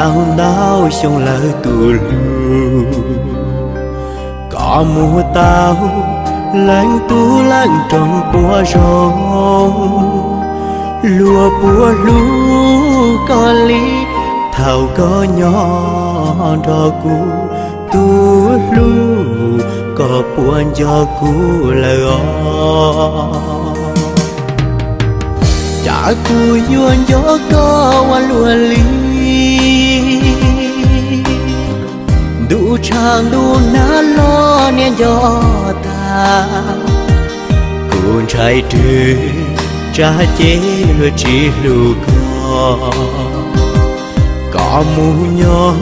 Tau ntau xyoo lawm tus hlub, koj mus tau leej tub leej roog puag zoo, luag puas hlub koj li thaum koj nyob nrog kuv? Tus hlub, koj puas nco kuv lawm os? Cas kuv yuav nco koj ua luaj li, ntuj tshav ntuj nag los niaj nco tag. Kuv ntshai rwg tsam ces luag tsis hlub koj, koj mus nyob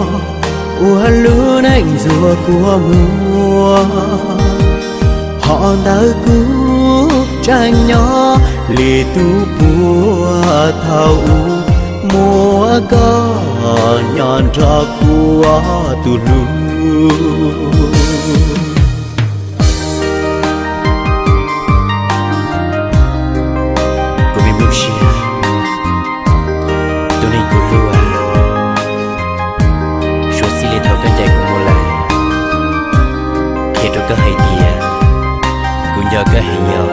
ua lub neej ntxuag kua muag. Hos ntawm kuv tseem nyob li tus puag thaum ub, muaj koj nyob nrog kuv tus hlub. Kuv me nplooj siab, tus neeg kuv hlub, suav txij li thaum koj ncaim kuv mus lawm, qhia rau koj hais tias kuv nco koj heev yom.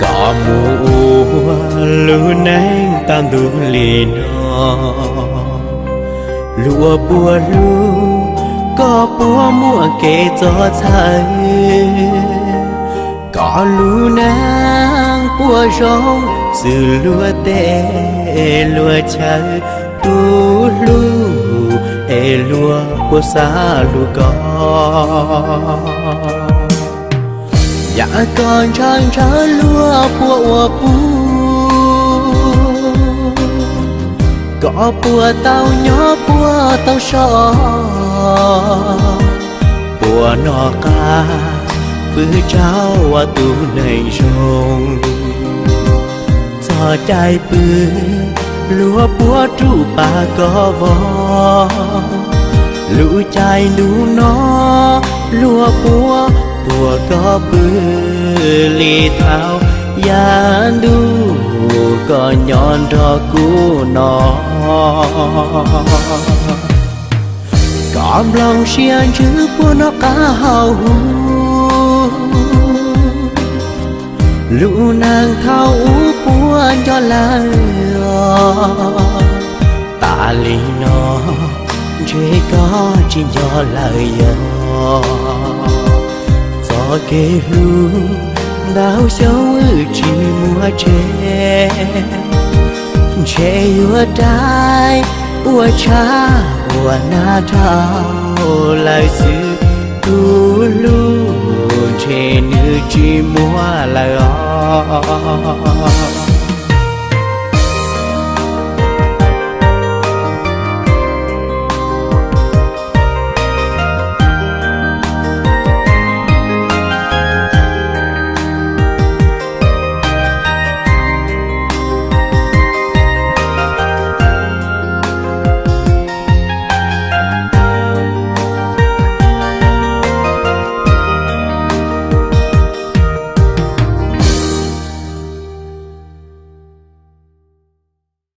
Koj mus ua lub neej tag ntuj li no, luag puas hlub, koj puas muaj kev txom txhawj, koj lub neej puas zoo xws luag tej luag chaw? Tus hlub, es luag puas xav hlub koj? Yam koj ntshaw ntshaw luag puas ua pub, koj puas tau nyob puas tau so, puas noj qab pw tsaug ua tus neeg zoo? Txog caij pw luag puas rub pab koj vov? Lub caij ntuj no luag puas tuag koj pw li thaum yav ntuj koj nyob nrog kuv no? Koj nplooj siab ntsws puas noj qab haus huv? Lub neej thaum ub puas nco lawm os? Tas li no ntshe koj tsis nco lawm yog? Txoj kev hlub ntau xyoo wb tsis muaj tseg, ntshe yuav dai ua tshab ua nag dhau lawm xwb. Tus hlub ntshe nws tsis muaj lawm os.